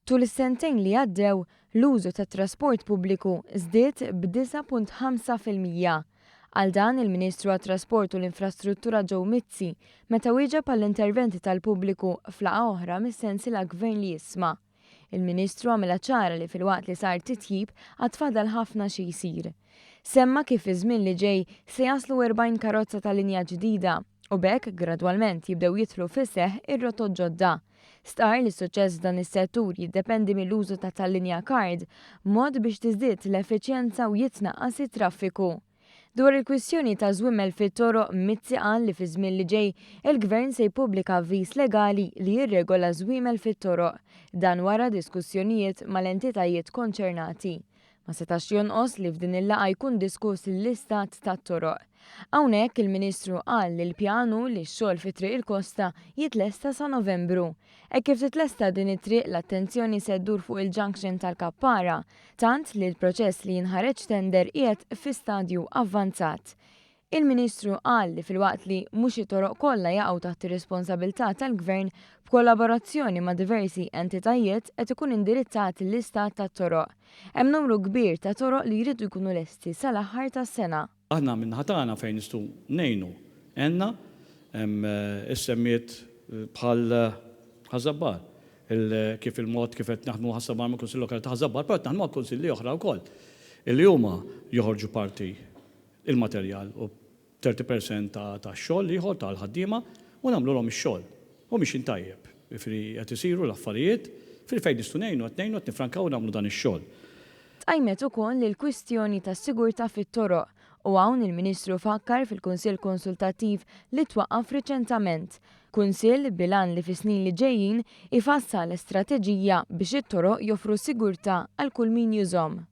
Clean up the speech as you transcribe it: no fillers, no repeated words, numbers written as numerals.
Tul is-sentejn li għaddew, l-użu tat-trasport pubbliku żdied b'9.5%. Qal dan il-Ministru għat-Trasport u l-Infrastruttura Joe Mizzi meta wieġeb għall-interventi tal-pubbliku f'laqgħa oħra mis-sensiela Gvern li Jisma'. Il-Ministru għamilha ċara li filwaqt li sar titjib għad fadal ħafna xi jsir. Semma kif fiż-żmien li ġej se jaslu 40 karozza tal-linja ġdida u b'hekk gradwalment jibdew jidħlu fis-seħħ ir-rotot ġodda. Stqarr li s-suċċess f'dan is-settur jiddependi mill-użu ta' tal-linja card, mod biex tiżdied l-effiċjenza u jitnaqqas it-traffiku. Dwar il-kwistjoni ta' żwiemel fit-toroq, Mizzi qal li fiż-żmien li ġej il-Gvern se jippubblika avviż legali li jirregola ż-żwiemel fit-toroq. Dan wara diskussjonijiet mal-entitajiet konċernati. Ma setax jonqos li f'din il-laqgħa jkun diskuss l-istat tat-toroq. Hawnhekk il-Ministru qal li l-pjan hu li x-xogħol fi Triq il-Kosta jitlesta sa Novembru. Hekk kif titlesta din it-triq l-attenzjoni se ddur fuq il-junction tal-Kappara, tant li l-proċess li jinħareġ tender qiegħed fi stadju avvanzat. Il-Ministru qal li filwaqt li mhux it-toroq kollha jaqgħu taħt ir-responsabilità tal-Gvern, b'kollaborazzjoni ma' diversi entitajiet qed ikun indirizzat l-istat tat-toroq. Hemm numru kbir ta' toroq li jridu jkunu lesti sal-aħħar tas-sena. Aħna min-naħa tagħna fejn nistgħu ngħinu għenna, hemm issemmiet bħal Ħaż-Żabbar, kif il-mod kif qed naħdmu Ħaż-Żabbar mal-Kunsill Lokali ta' Ħaż-Żabbar, però qed naħdmu ma' kunsilli oħra wkoll illi huma joħorġu parti il-materjal u 30% tax-xogħol l-ieħor tal-ħaddiema u nagħmlulhom ix-xogħol. U mixjin tajjeb. Jiġifieri qed isiru l-affarijiet, jiġifieri fejn nistgħu ngħinu qed ngħinu qed niffrankaw u nagħmlu dan ix-xogħol. Tqajmet ukoll il-kwistjoni tas-sigurtà fit-toroq u hawn il-Ministru fakkar fil-Kunsill Konsultattiv li twaqqaf riċentament. Kunsill bil-għan li fis-snin li ġejjin ifassal strateġija biex it-toroq joffru sigurtà għal kull min jużhom.